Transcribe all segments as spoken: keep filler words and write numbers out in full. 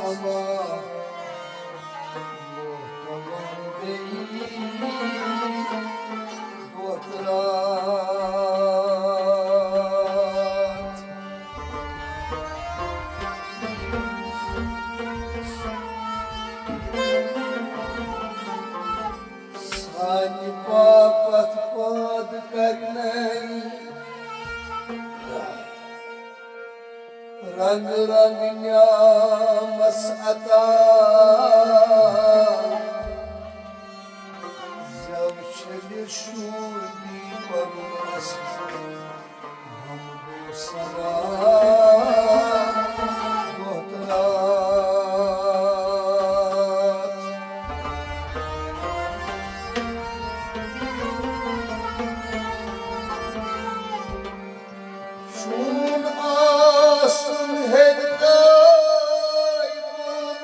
اما محترم بیٚیہِ دۄہ راتھ۔ سانہِ باپتھ پٲدٕ کرنٲے رنگ رنگ نعمس عطا۔ زٮ۪و چھٔلِتھ شوٗبی پرنس حمد و ثنا دۄہ تہٕ راتھ۔ چون آسُن ہیٚرِ دٲیمُن،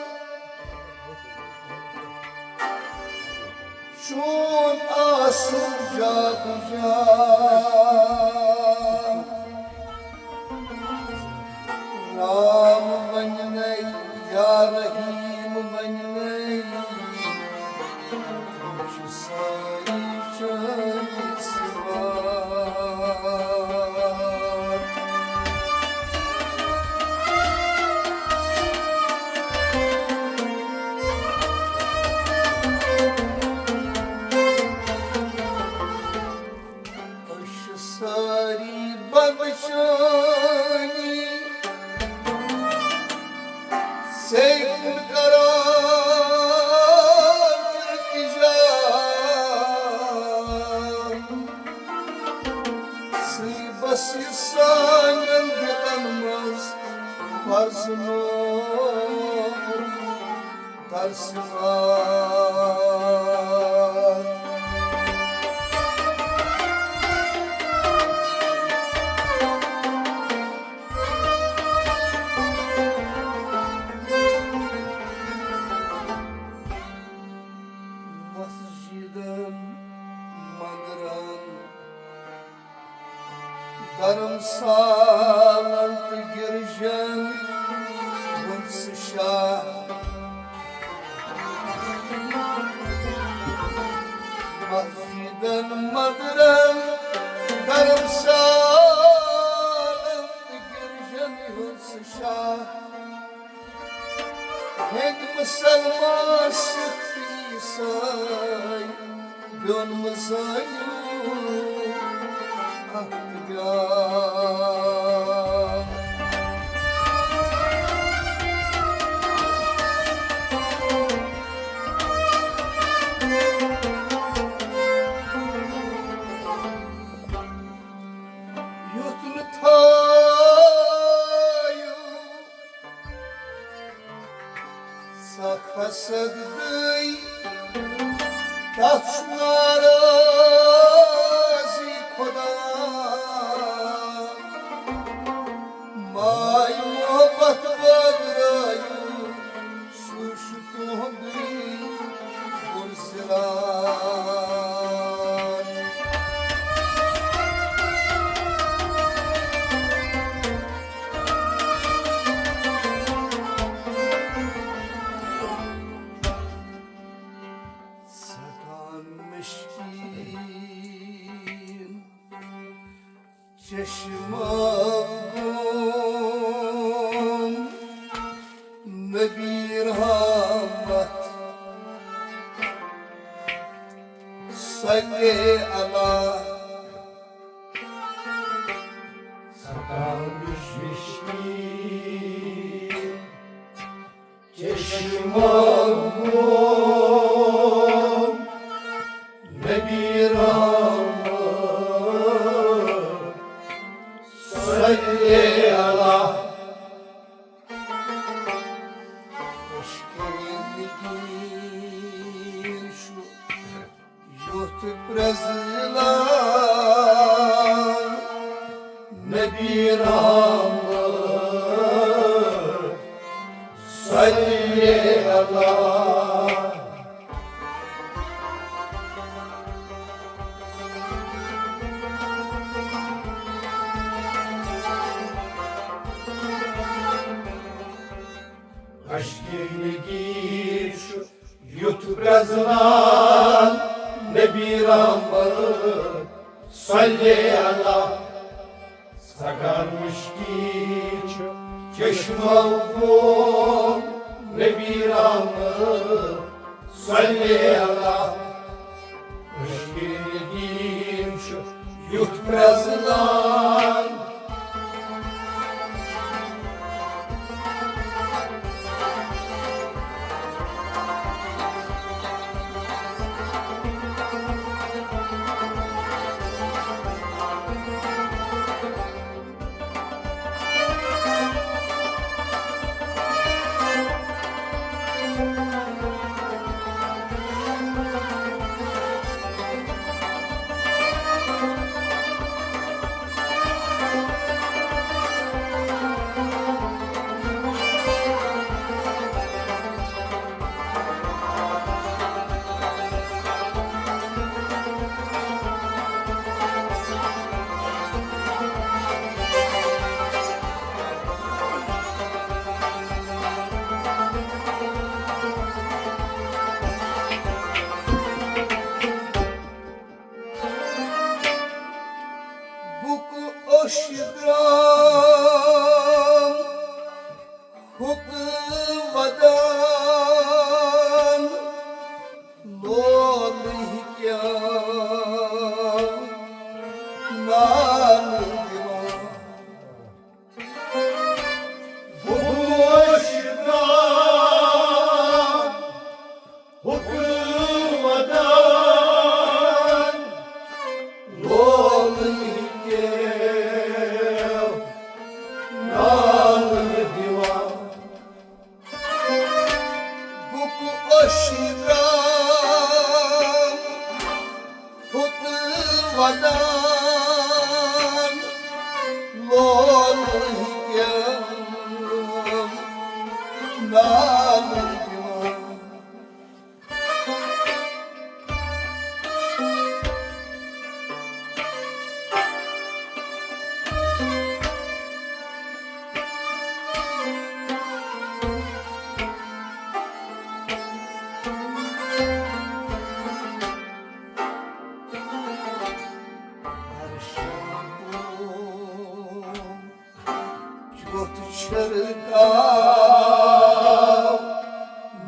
چون آسُن جادو جان۔ رام وننَے یا رحیم وننَے، تِم چھِ سٲری چٲنی صفات۔ أسۍ چھِ سٲری بندٕ چٲنی، ژے کُن کران التجا۔ ژٕے بس یہِ سانٮ۪ن دِلن منٛز پرزٕنوو ترسِمات۔ مسجدن، مندرن، دھرمسالن تہٕ گرجن ہُنٛد سُہ شاہ۔ مسجدن، مندرن، دھرمسالن تہٕ گرجن ہُنٛد سُہ شاہ۔ ہیٚتۍ مُسلمان، سِکھ تہٕ عیٖسٲے، بیوٚن مہٕ زٲنِو اکھ تہٕ بیٛاکھ۔ یُتھ نہٕ تھٲیِو سخ حسد دٕے، تتھ چھُ ناراضی خدا۔ ماے محبت بٲگرٲیِو، سُہ چھُ تُہُنٛدُے پُرصِرات۔ سکان مشکین چشمہ گوم نبی رحمت صلی اللہ۔ سکان مشکین چشمہ گوم نبی رحمت صلی اللہ۔ عشقِ نگین چھُ یُتھ پرٛزلان نبی رحمت صلی اللہ۔ عشقِ صلی اللہ۔ سگان مشکی چھُ چشمو گوم نبی رحمت۔ صلی اللہ۔ مشکی ندیم چھُ یُتھ پرزنان۔ بُک اوٚش درٛام، ہُک ودان، لولہٕ ہیٚکیٛاہ نالہٕ دِوان۔ بُک اوٚش درٛام، ہُک ودان، لولہٕ ہیٚکیٛاہ نالہٕ دِوان۔ بُک اوٚش درٛام، ہُک ودان، لولہٕ ہیٚکیٛاہ نالہٕ دِوان۔ کیُتھ چھِرکاو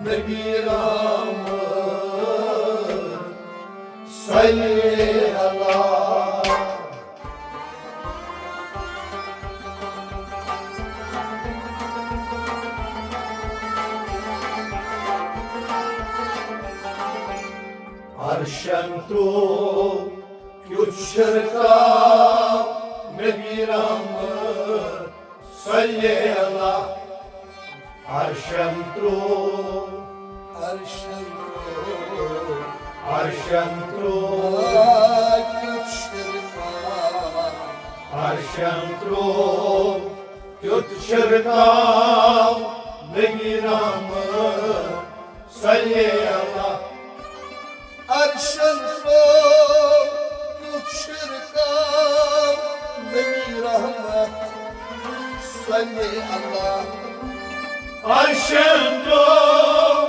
نبی رحمت۔ صلی اللہ۔ عرشن ترٛوو کیُتھ چھِرکاو نبی رحمت۔ صلی اللہ۔ عرشن ترٛوو، عرشن ترٛوو، عرشن ترٛوو، آ، کیُتھ چھِرکاو۔ عرشن ترٛوو کیُتھ چھِرکاو نبی رحمت۔ صلی اللہ۔ عرشن ترٛوو کیُتھ چھِرکاو نبی رحمت۔ صلی اللہ۔ عرشن ترٛوو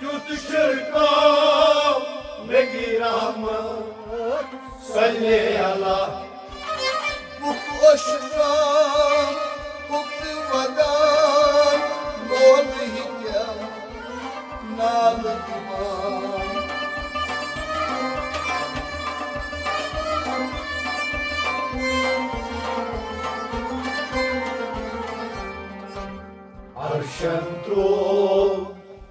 کیُتھ چھِرکاو نبی رحمت۔ صلی اللہ۔ بُک اوٚش درٛام، ہُک ودان، لولہٕ ہیٚکیٛاہ نالہٕ دِوان۔ عرشن ترٛوو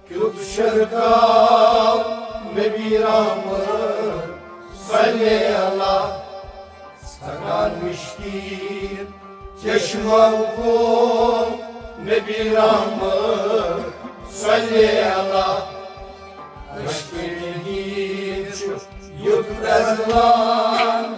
کیُتھ چھِرکاو نبی رحمت۔ صلی اللہ۔ سگان مشکین چشمو گوم نبی رحمت۔ صلی اللہ۔ مشکین دین چھُ یُتھ رضوان۔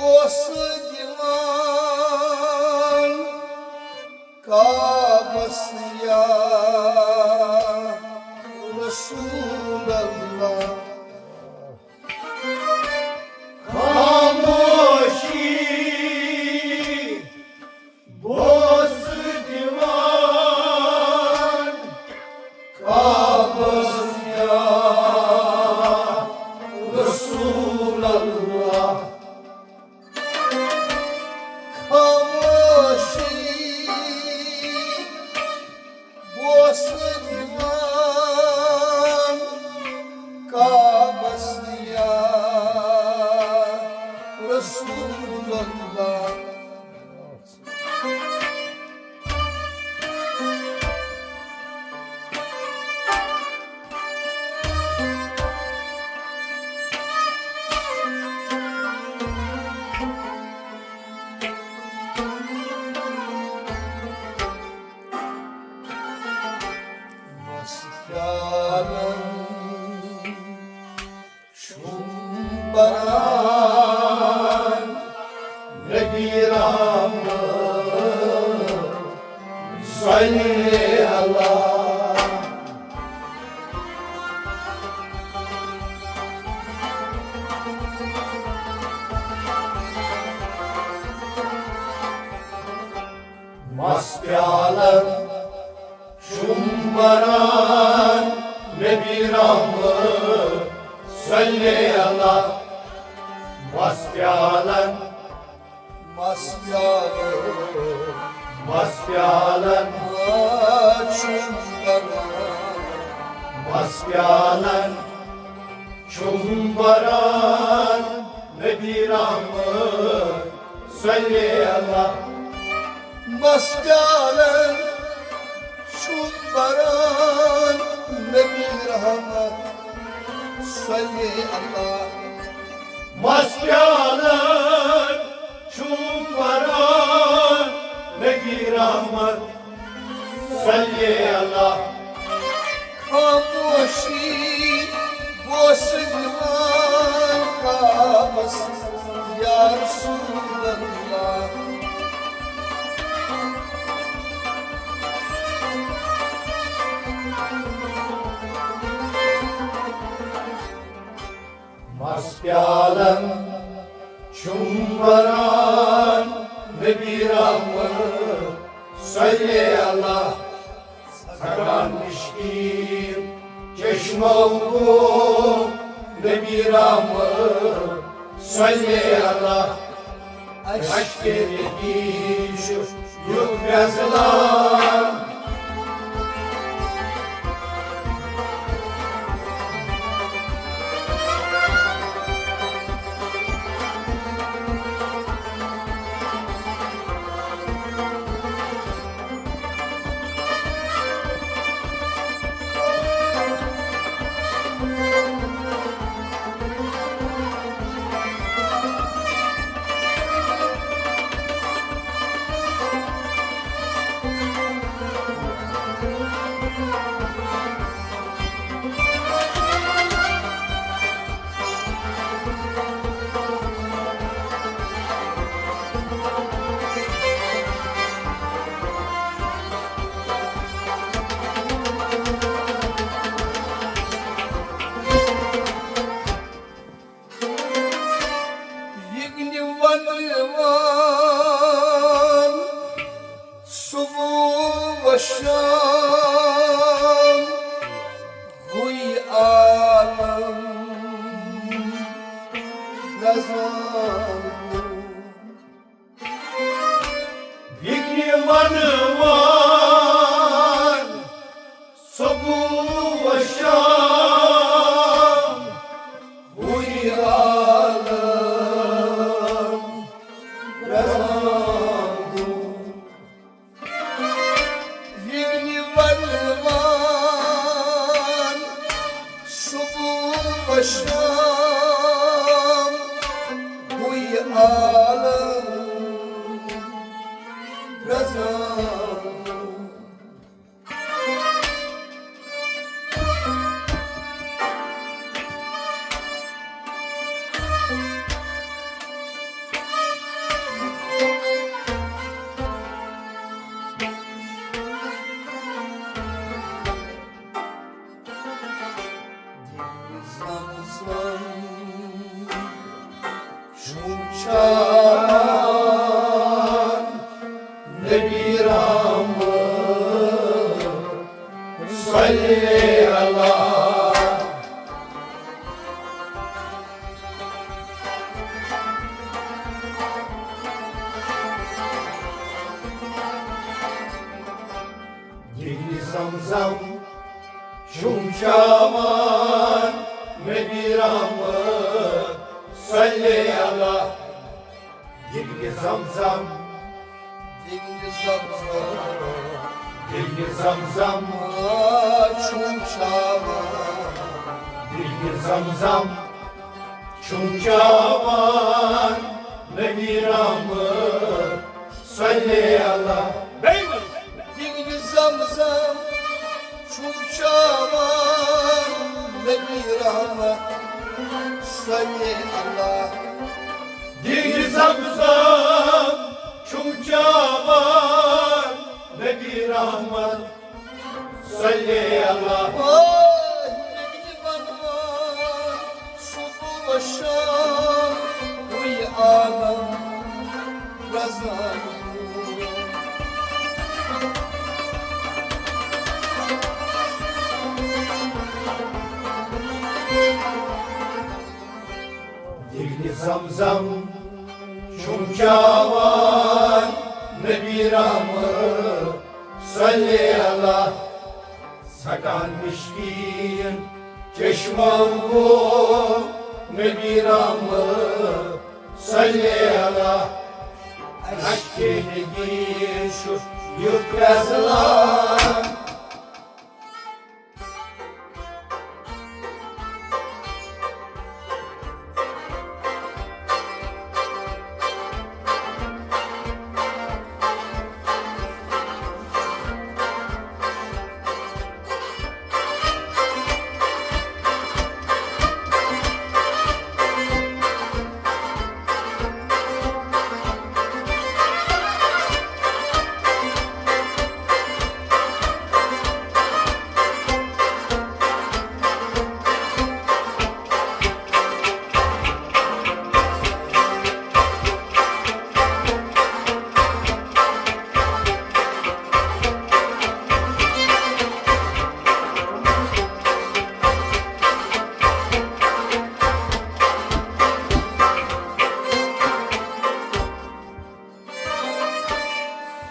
اوس دِوان کعبس یا رسول اللہ۔ خاموشی بوس دیوان کعبس یا رسول اللہ۔ خاموشی بوس دیوان کعبس یا رسول اللہ۔ مس پیالن چھُم بران نبی رحمت صلی اللہ۔ مس پیالن چھُم بران نبی رحمت صلی اللہ۔ مس پیالن، مس پیالن، مس پیالن چھُم بران، مس پیالن چھُم بران نبی رحمت صلی اللہ۔ مس پیالن چھُم بران نبی رحمت صلی اللہ۔ مس پیالن چھُم بران نبی رحمت صلی اللہ۔ خاموشی بوس دیوان کعبس یا رسول اللہ۔ مس پیالن چھُم بران نبی رحمت صلی اللہ۔ ژھٹان مشکین چشمو گوٚو نبی رحمت صلی اللہ۔ اشکے یقین چھُ یُتھ مےٚ زلان۔ یِگنہِ ونوان صبح و شام، ہوئی عالم رضوان۔ یِگنہِ ونوان صبح و شام، ہوئی عالم رضوان۔ یِگنہِ زم چُم چاوان نبی رحمت صلی اللہ۔ دِگہِ زم زم، دِگہِ زم زم، دِگہِ زم زم، آ، چُم چاوان۔ دِگہِ زم زم، چُم چاوان نبی رحمت صلی اللہ۔ بیٚیہِ وَن۔ دِگہِ زم زم، چُم چاوان نبی رحمت صلی اللہ۔ دِگہِ زم زم، چُم چاوان نبی رحمت صلی اللہ۔ اوے، دِگہِ وَنوان صبح و شام، ہوئی عالم رضا۔ دِگہِ زم زم، چُم چاوان نبی رحمت صلی اللہ۔ ژھٹان مشکین چشمو گوٚو نبی رحمت صلی اللہ۔ اشکے نگین چھُ یُتھ رزلان۔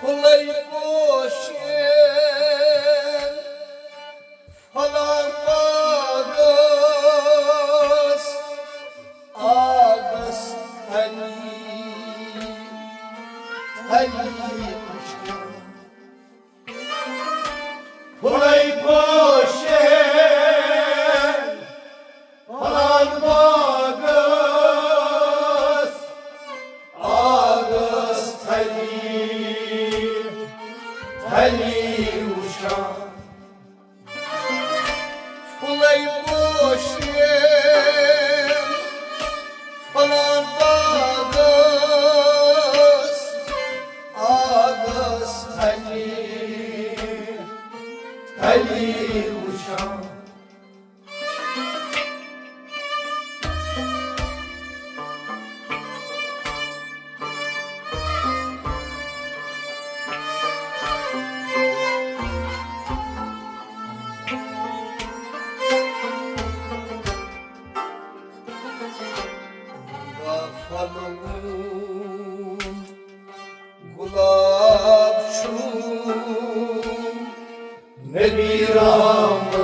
پھُلے پوشے پھۄلان باغس، آگس تھلی، تھلی وٕچھان۔ پھُلے پوشے پھۄلان باغس، آگس تھلی، تھلی وٕچھان۔ پھُلے پوشے پھۄلان باغس، آگس تھلی، تھلی وٕچھان۔ پھۄلوُن گۄلاب چھُ نبی رحمت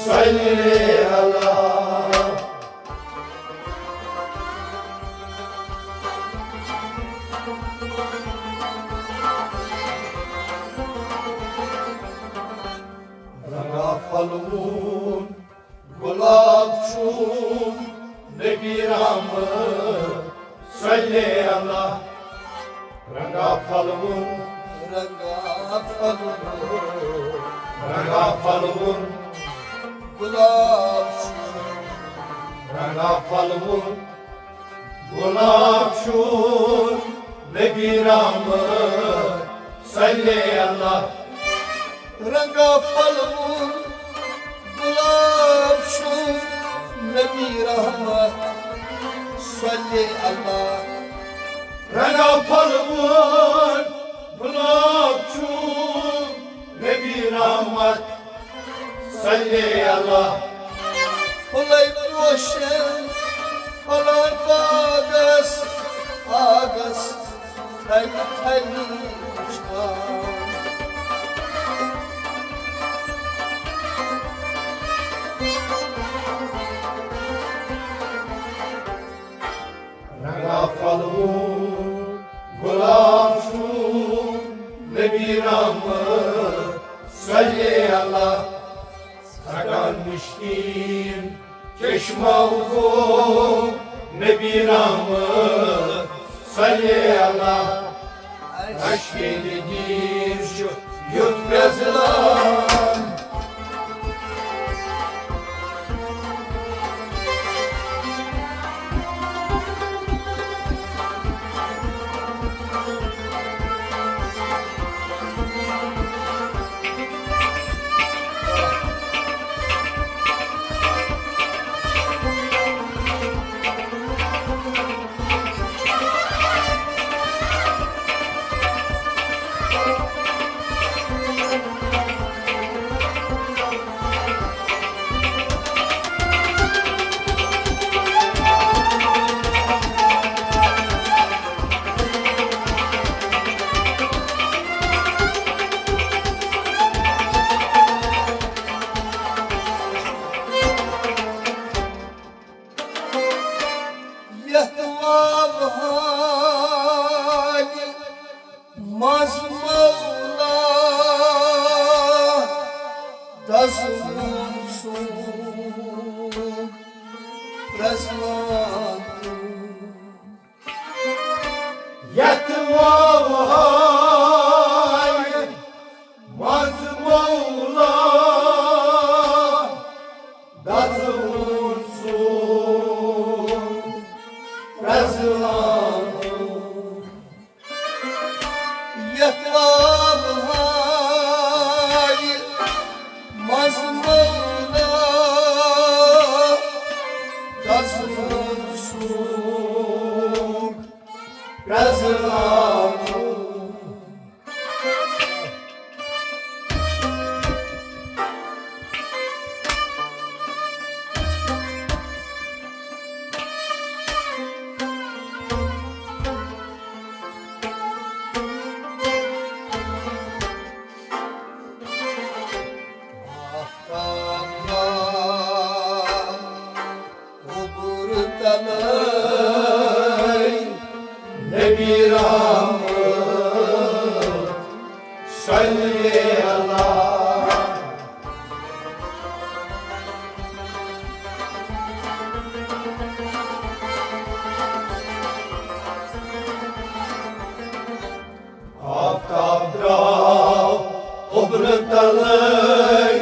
صلی اللہ۔ رنگا پھۄلوُن گۄلاب چھُ نبی رحمت صلی اللہ۔ رنگا پھۄلوُن، رنگا پھۄلوُن، رنگا پھۄلوُن گۄلاب چھُ، رنگا پھۄلوُن گۄلاب چھُ نبی رحمت صلی اللہ۔ رنگا پھۄلوُن گۄلاب چھُ نبی رحمت صلی اللہ۔ رنگا پھۄلوُن گۄلاب چھُ نبی رحمت صلی اللہ۔ پھُلے پوشن پھۄلان باغس، آگس تھلہِ تھلہِ وٕچھان۔ پلوُن غلام چھُ نبی رحمت صلی اللہ۔ ژٹان مشکین چشمو گوٚو نبی رحمت صلی اللہ۔ اشکِ نگیر چھُ یُتھ پرٛزلان۔ یتھ واوہانہِ منٛز مولا دزوُن سُنٛد پرٛزلان۔ یتھ واوہانہِ منٛز مولا دزوُن سُنٛد پرٛزلان۔ یتھ واوہانہِ منٛز مولا دزوُن سُنٛد پرٛزلان۔ آفتاب اوٚبُر تلے نبی رحمت صلی اللہ۔ آفتاب درٛاو اوٚبرٕ تلے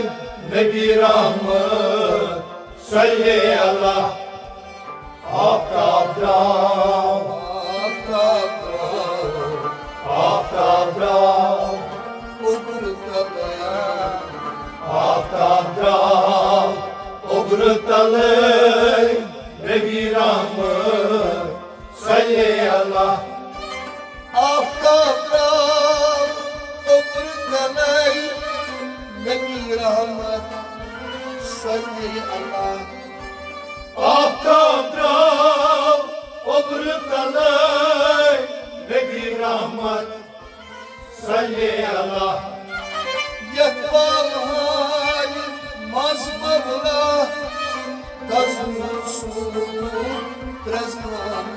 نبی رحمت صلی اللہ۔ آفتاب درٛاو، آفتاب درٛاو، آفتاب درٛاو اوٚبرٕ تلے۔ آفتاب درٛاو اوٚبرٕ تلے نبی رحمت صلی اللہ۔ آفتاب درٛاو اوٚبرٕ تلے نبی رحمت صلی اللہ۔ آفتاب درٛاو اوٚبرٕ تلے نبی رحمت صلی اللہ۔ یتھ واوہانہِ منٛز مولا دزوُن سُنٛد پرٛزلان۔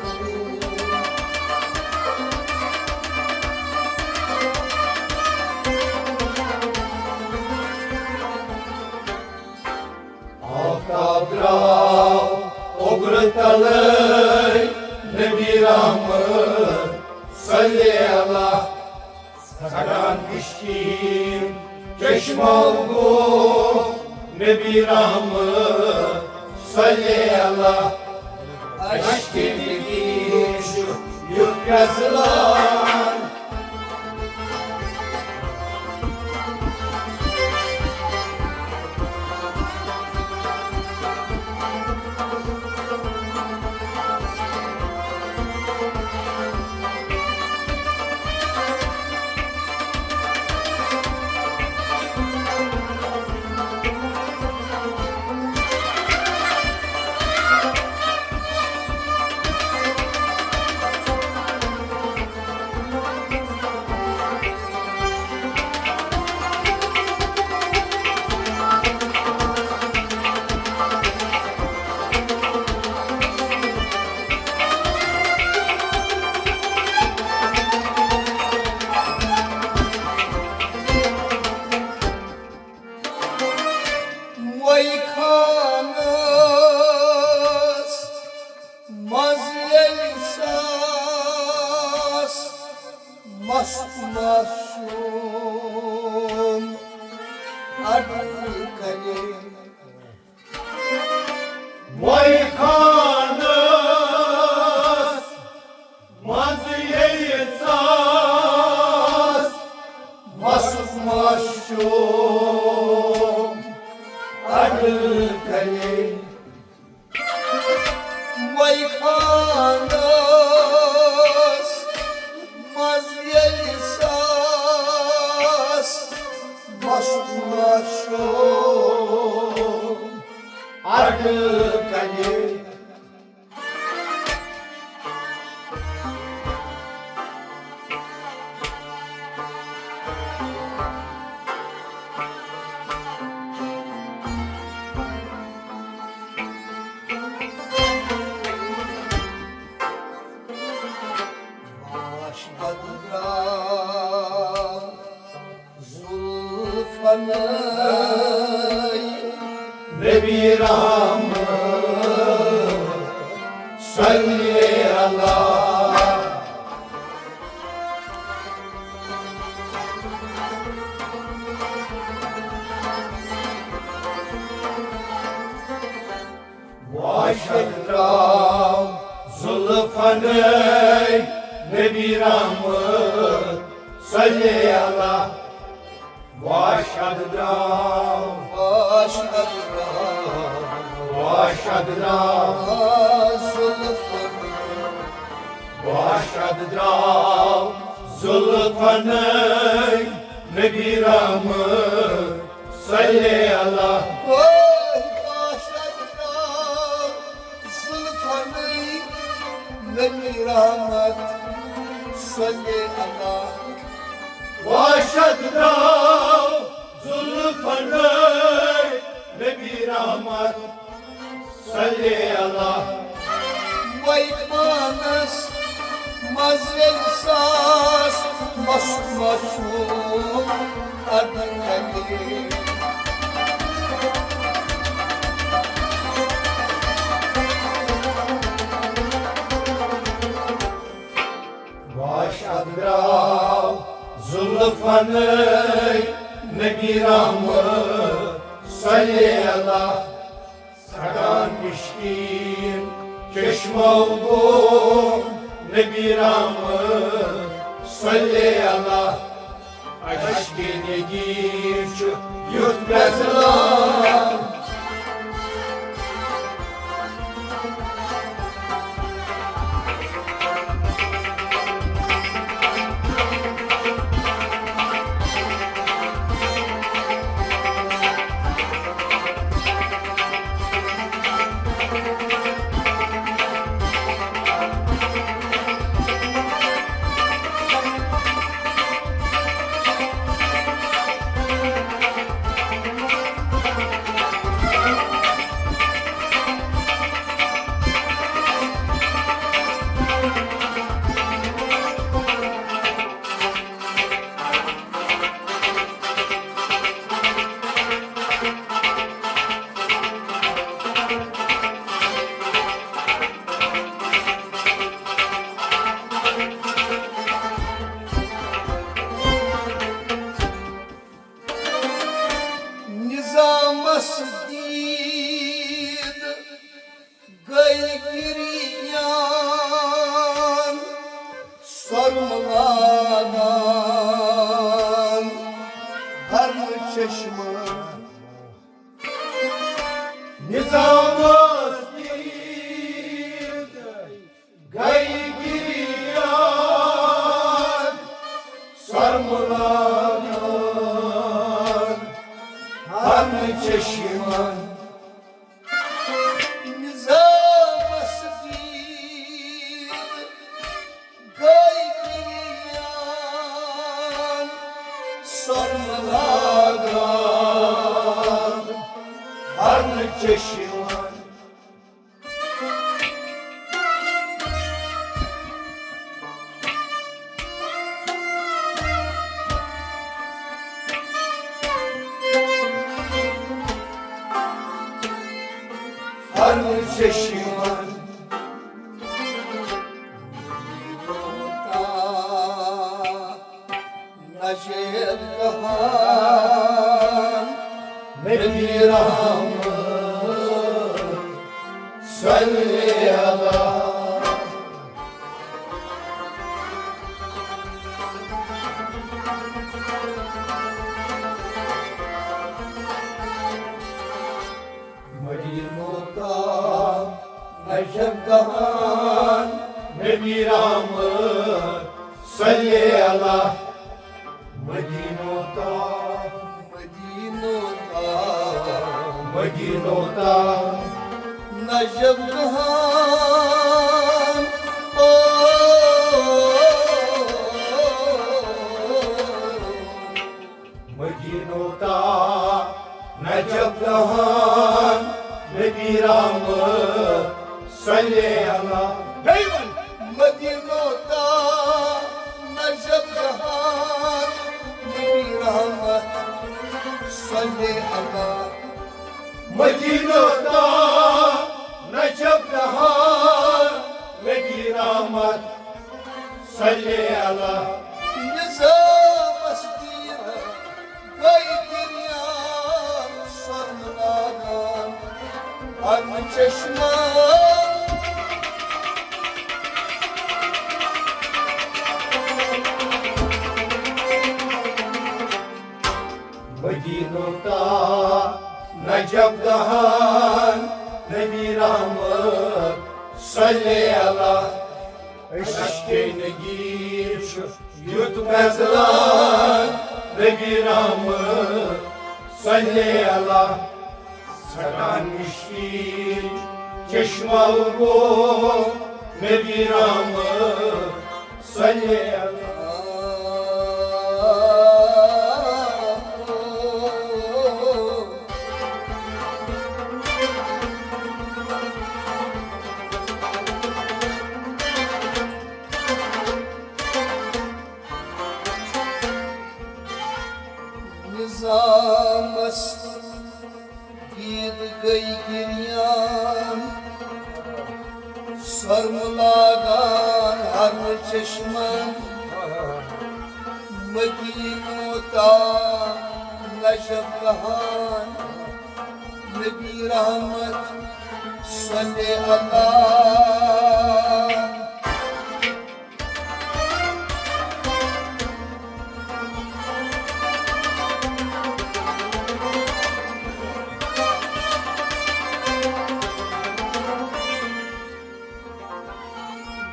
آفتاب درٛاو اوٚبرٕ تلے نبی رحمت صلی اللہ۔ ژھٹان مشکین چشمو گوٚو نبی رحمت صلی اللہ۔ اشکِ نگیر چھُ یُتھ پرٛزلان۔ مس معصوم اڈٕ کنے۔ وے خانس منٛز ییٚلہِ ژاس مس معصوم اڈٕ کنے۔ وے خانس منٛز ییٚلہِ ژاس مس معصوم اڈٕ کنے۔ واش بدرا زلفنَے نبی رحمت صلی اللہ۔ واش بدرا زلفنَے نبی رحمت صلی اللہ۔ واش بدرا، واش بدرا، واش بدرا زلفن۔ واش بدرا زلفنَے نبی رحمت صلی اللہ۔ وے واش بدرا زلفنَے نبی رحمت صلی اللہ۔ واش بدرا زلفنَے نبی رحمت صلی اللہ۔ وے خانس منٛز ییٚلہِ ژاس مس معصوم اڈٕ کنے۔ واش بدرا زلفنَے نبی رحمت صلی اللہ۔ ژھٹان مشکین چشمو گوم نبی رحمت صلی اللہ۔ اشکِ نگین چھُ یُتھ پرٛزلان۔ نظامس دید گٔے گریان، سۄرمہٕ لاگان، ہرنہٕ چشمہٕ۔ نظامس دید گٔے گریان، سۄرمہٕ لاگان، ہرنہٕ چشمہٕ۔ نظامس دید گٔے گریان، سۄرمہٕ لاگان، ہرنہٕ چشمہٕ۔ ہرنہٕ چشمہٕ۔ عجیب کہان نبی رحمت صلی اللہ۔ مدینو تا نجف گہان نبی رحمت صلی اللہ۔ مدینو تا، مدینو تا، مدینو تا نجف گہان۔ او مدینو تا نجف گہان نبی رحمت صلی اللہ۔ بیٚیہِ وَن۔ مدینو تا نجف گہان نبی رحمت صلی اللہ۔ مدینو تا نجف گہان نبی رحمت صلی اللہ۔ نظامس تیرہ گئی گریان سرن لاگان ہرم چشمہ۔ مدینو تا نجف گہان نبی رحمت صلی اللہ۔ عشق نگین چھُ یُتھ غزلان نبی رحمت صلی اللہ۔ ژھٹان مشکین چشمہ گو نبی رحمت صلی اللہ۔ نظامس دید گئی گریان، سرم لاگان ہرم چشمن، مدینو تا نجف گہان نبی رحمت صلی اللہ۔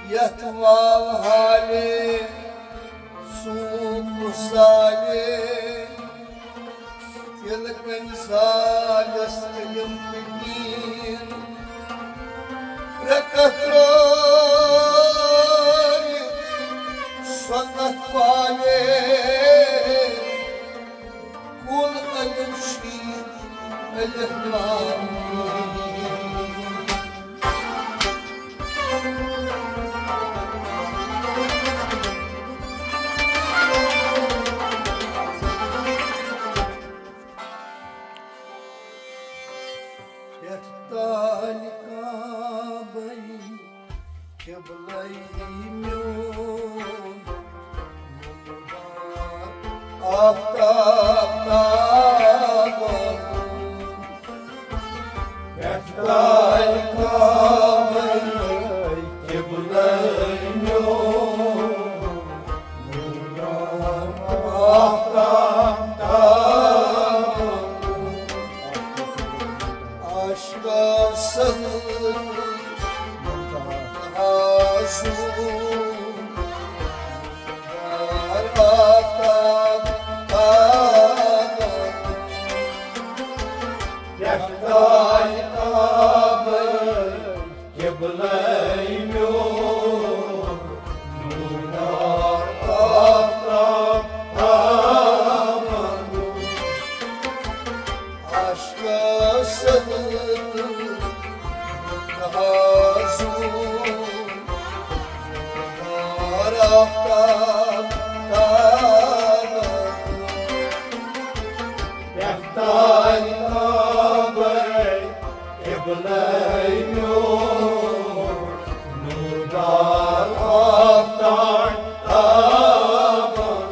یتھ واو حالے سوٗن مثالے، تِلہٕ کٔنۍ زالٮ۪س علم تہٕ دیٖن۔ ترٛےٚ کتھ ترٛٲوِتھ سۄ کتھ پالے، کُل علم شیٖن الف لام میم۔ یتھ تالہِ کعبے قبلے میون، آفتاب تابان۔ یتھ تالہِ کعبے قبلے میون، آفتاب تابان۔ عاشقا سد آزو آفتاب تابان۔ یتھ تالہِ کعبے قبلے میون، نوٗر آفتاب تابان۔ عاشقا سد آزو آفتاب تابان۔ یتھ تالہِ کعبے قبلے میون، نوٗر آفتاب تابان۔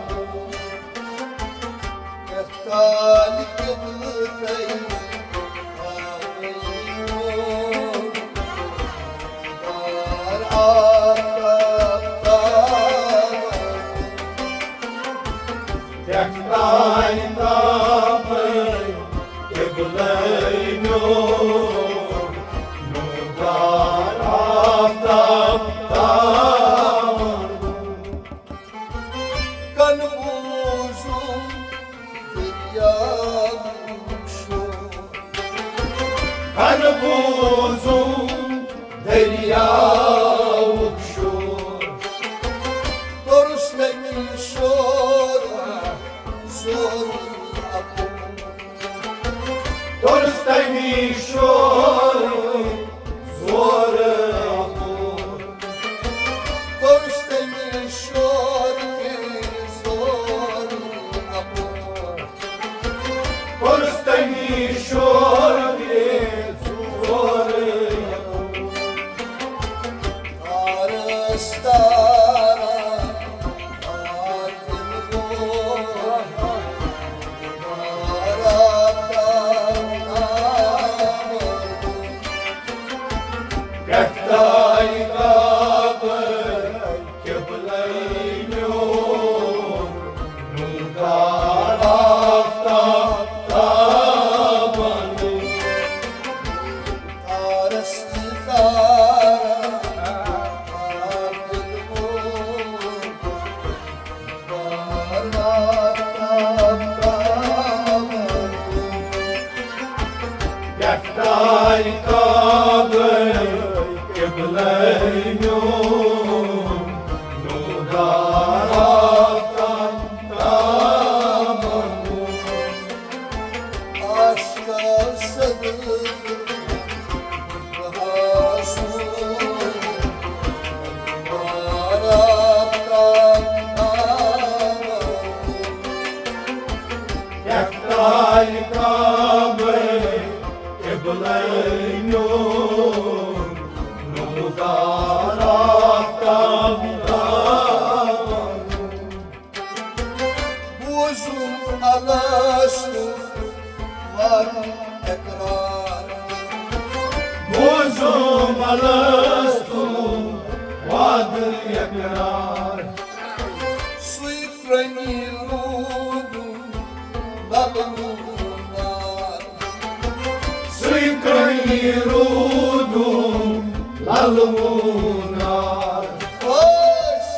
پٮ۪ٹھٕ آیہِ کعبہٕ قبلہٕ میون، نوٗر دار آفتاب تابان۔ آشکار صدر بوزُم الستُک وعدٕ اقرار۔ بوزُم الستُک وعدٕ اقرار۔ سُے پرٛنی روٗدُم لَلہٕ وُنار۔ سُے پرٛنی روٗدُم لَلہٕ وُنار۔ او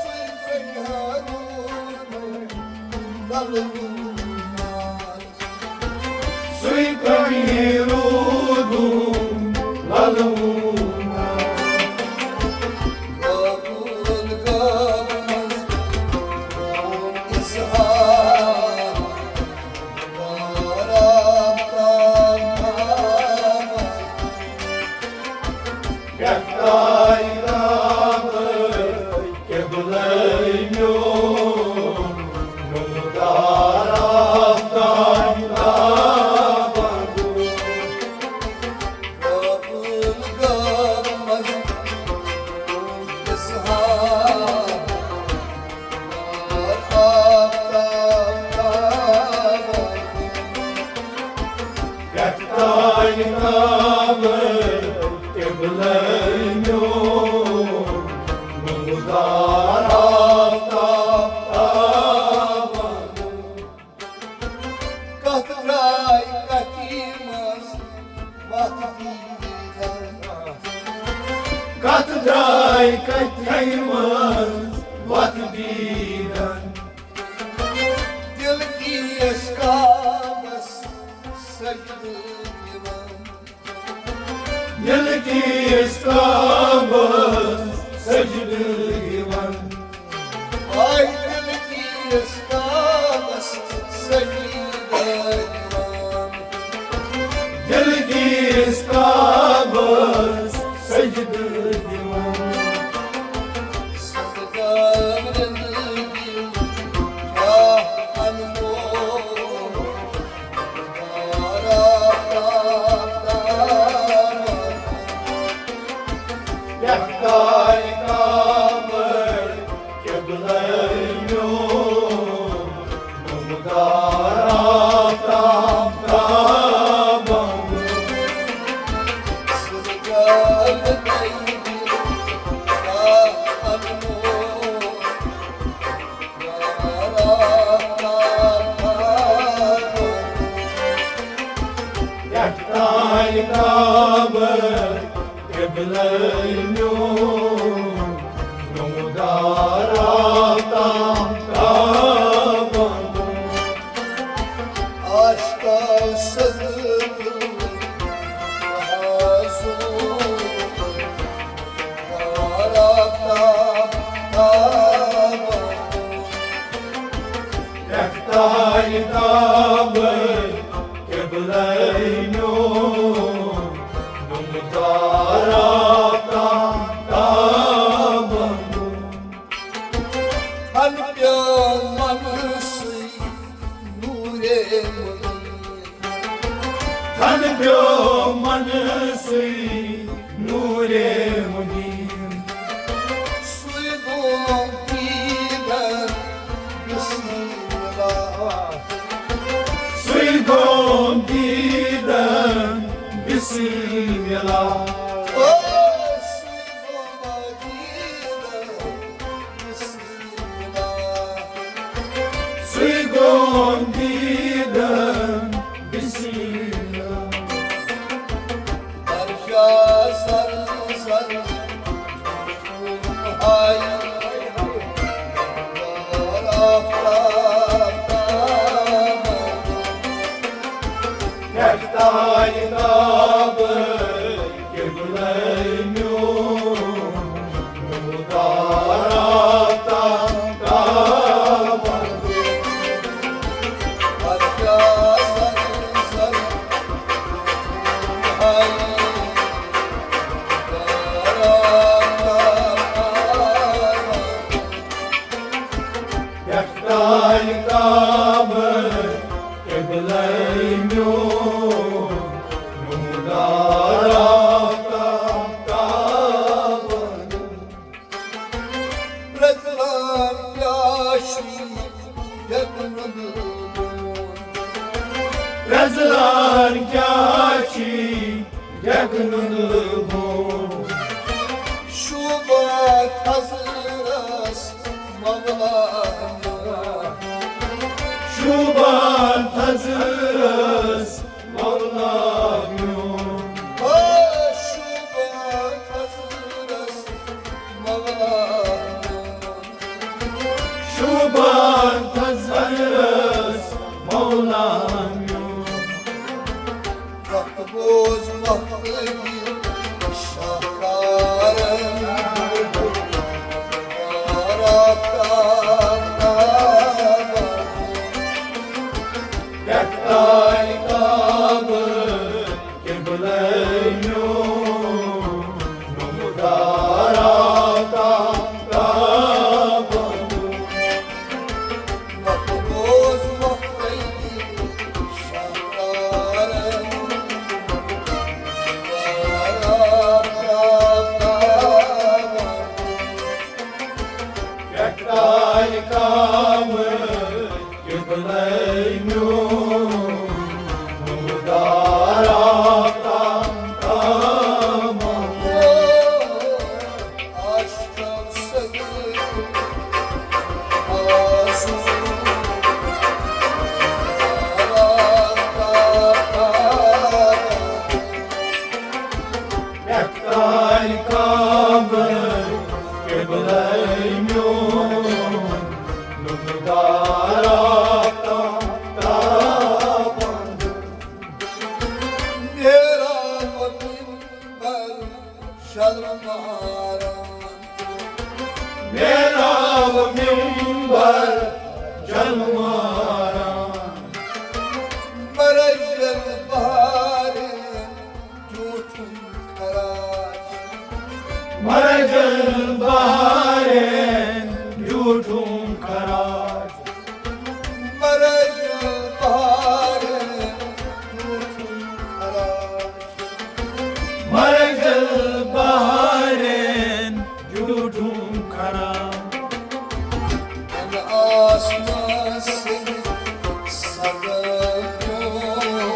سُے پرٛنی روٗدُم لَلہٕ وُنار۔ سُے پرٛنی روٗدُم لَلہٕ وُنار۔ قبوٗل گٔمٕژ اِظہار آفتاب تابان۔ پٮ۪ٹھٕ آیہِ کعبہٕ قبلہٕ میون، نوٗر دار آفتاب تابان۔ قبوٗل گٔمٕژ اِظہار آفتاب تابان۔ پٮ۪ٹھٕ آیہِ کعبہٕ قبلہٕ میون، نوٗر دار آفتاب تابان۔ کتھ درٛاے کتھِ منٛز وتھ دیٖدن۔ کتھ درٛاے کتھِ منٛز وتھ دیٖدن۔ دِل کِس کعبس سجدٕ دِوان۔ دِل کِس کعبس سجدٕ دِوان۔ آے دِل کِس کعبس سجدٕ دِوان۔ دِل کِس کعبس سجدٕ دِوان۔ صدقہٕ رِنٛدٕ دِل کیٛاہ اَنمول۔ پٮ۪ٹھٕ آیہِ کعبہٕ قبلہٕ میون، نوٗر دار آفتاب تابان۔ پٮ۪ٹھٕ آیہِ کعبہٕ قبلہٕ میون، نوٗر دار آفتاب تابان۔ آشکار صدر آفتاب تابان۔ پٮ۪ٹھٕ آیہِ کعبہٕ قبلہٕ میون، نوٗر دار آفتاب تابان۔ تھن پیوٚو منسٕے نوٗرے مُبیٖن۔ تھن پیوٚو منسٕے نوٗرے مُبیٖن۔ سُے گوٚو دیٖدن بسم اللہ۔ سُے گوٚو دیٖدن بسم اللہ۔ او، سُے گوٚو دیٖدن بسم دیدن بسم اللہ۔ ہر جا سر سر آئی آفتاب۔ پٮ۪ٹھ تانۍ کعبہٕ قبلے میون، نوٗر دار آفتاب۔ پٮ۪ٹھ تانۍ کعبہٕ قبلے میون، نوٗر دار آفتاب۔ پرٛزلان کیٛاہ چھُے ڈٮ۪کنُک بون؟ پرٛزلان کیٛاہ چھُے ڈٮ۪کنُک بون؟ شوٗبان تھزرس مولا میون۔ شوٗبان تھزرس مولا میون۔ او شوٗبان تھزرس مولا میون۔ شوٗبان تھزرس مولا میون۔ وقت بوز وقت دِ شاہکارن۔ آفتاب۔ پٮ۪ٹھ تانۍ کعبہٕ قبلے میون، نوٗر دار آفتاب۔ مقبوض مقتدی شاہکارن، نوٗر دار آفتاب۔ پٮ۪ٹھ تانۍ کعبہٕ قبلے میون، نوٗر دار آفتاب۔ عاشقو سۭتۍ آسو۔ پٮ۪ٹھ تانۍ کعبہٕ قبلے میون، نوٗر دار آفتاب۔ محراب منبر شلماران۔ محراب منبر شلماران۔ مرجل بہارن ٹوٹھن خراج۔ مرجل بہارن ٹوٹھن خراج۔ مرجل بہارن ٹوٹھن خراج۔ مرجل بہارن ٹوٹھن خراج۔ آسمان سٕنٛدِ صدٲے پیوٚو۔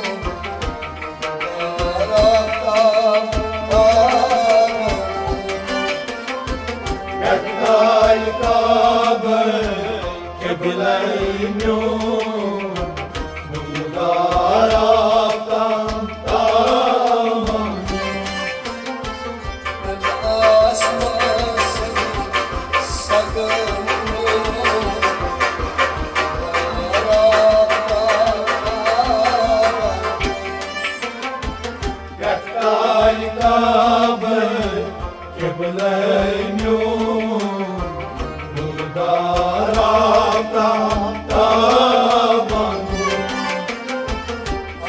پٮ۪ٹھ تانۍ کعبہٕ قبلے میون، نوٗر دار آفتاب۔ آسمان سٕنٛدِ صدٲے پیوٚو۔ پٮ۪ٹھ تانۍ کعبہٕ قبلے میون، نوٗر دار آفتاب۔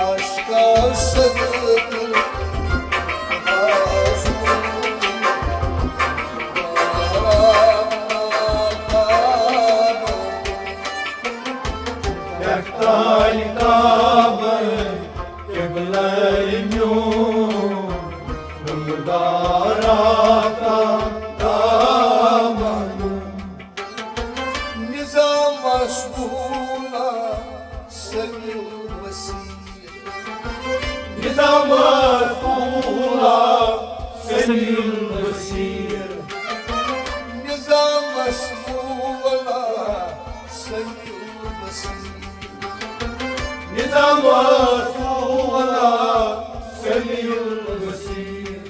عاشقو سۭتۍ آسو۔ پٮ۪ٹھ تانۍ کعبہٕ قبلے میون، نوٗر دار آفتاب۔ نظامس بولا سمیع البصیر۔ نظامس بولا سمیع البصیر۔ نظامس بولا سمیع البصیر۔ سما سونا سمیع البصیر۔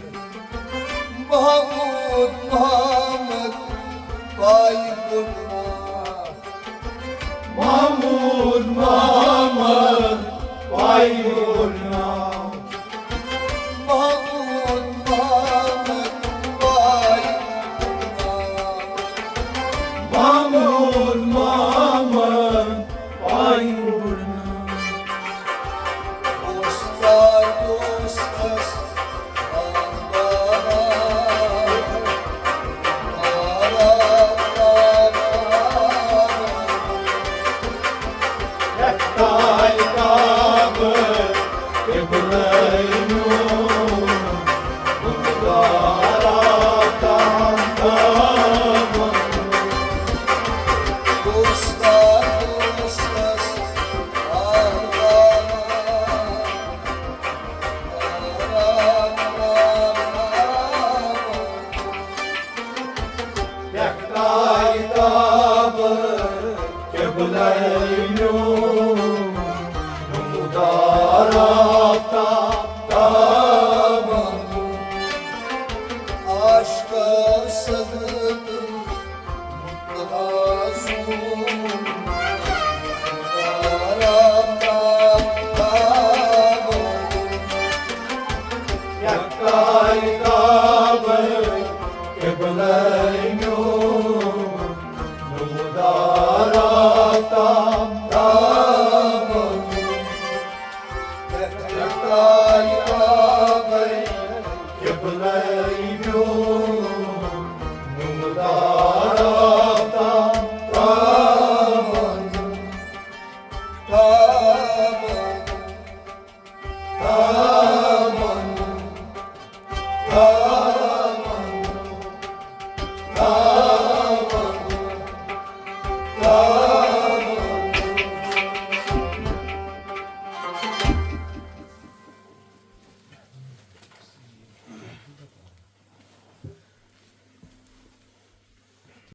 محمود محمد پائی گُلنار۔ محمود محمد پائی گُلنار۔ محمود محمد پائی گُلنار۔ محمود محمد پائی گُلنار۔ اوس یار دوستس